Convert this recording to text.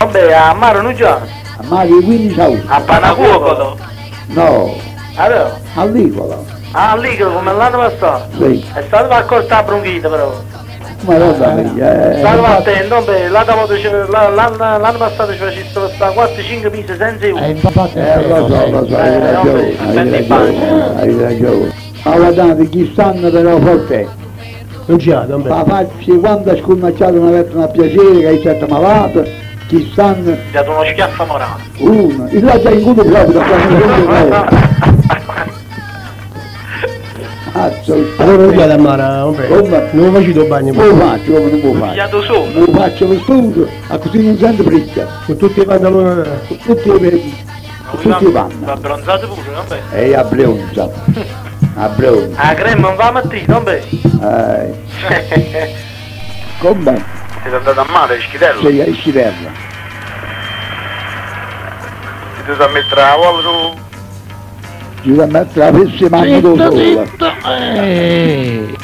Vabbè, a mare nun già. A mare il 15 agosto. A Panacuocolo. No, Allora, all'Icola. ah, lì che come l'anno passato. Sì. È stato accorto a bronchite però. Madonna mia, eh. Stato attento, vabbè, l'altra volta ci- la- l'anno l'anno passato ci facessero stare 4-5 mesi senza E uno. infatti è Eh, lo so, lo so, hai Eh, ragione, hai senti in ragione, hai ragione. Ma guardate, chi stanno però forte, Non c'è, vabbè. la faccia quando ha scornacciato una volta a piacere che è stato malato, chi stanno Ti ha dato uno schiaffo morale. uno, il l'ha già in culo proprio, da quando sono venuto. Cazzo, Allora non piace a mare, vabbè. Come? Non faccio il bagno. Non lo faccio, come non lo faccio. Pigliato solo. Non lo faccio per sputo, a così non sento fricca. Con tutti i pantaloni. Con tutti i, con tutti i panni. Va abbronzato pure, vabbè. E a bronza, a bronza. La crema non va a mattina, vabbè. Eh. Come? Siete andato a mare, Schitello? Sei a Sciterra. Ti devi mettere la vola su... Ci da mettere la pezza mano da Zitto, sola. zitto. Eh.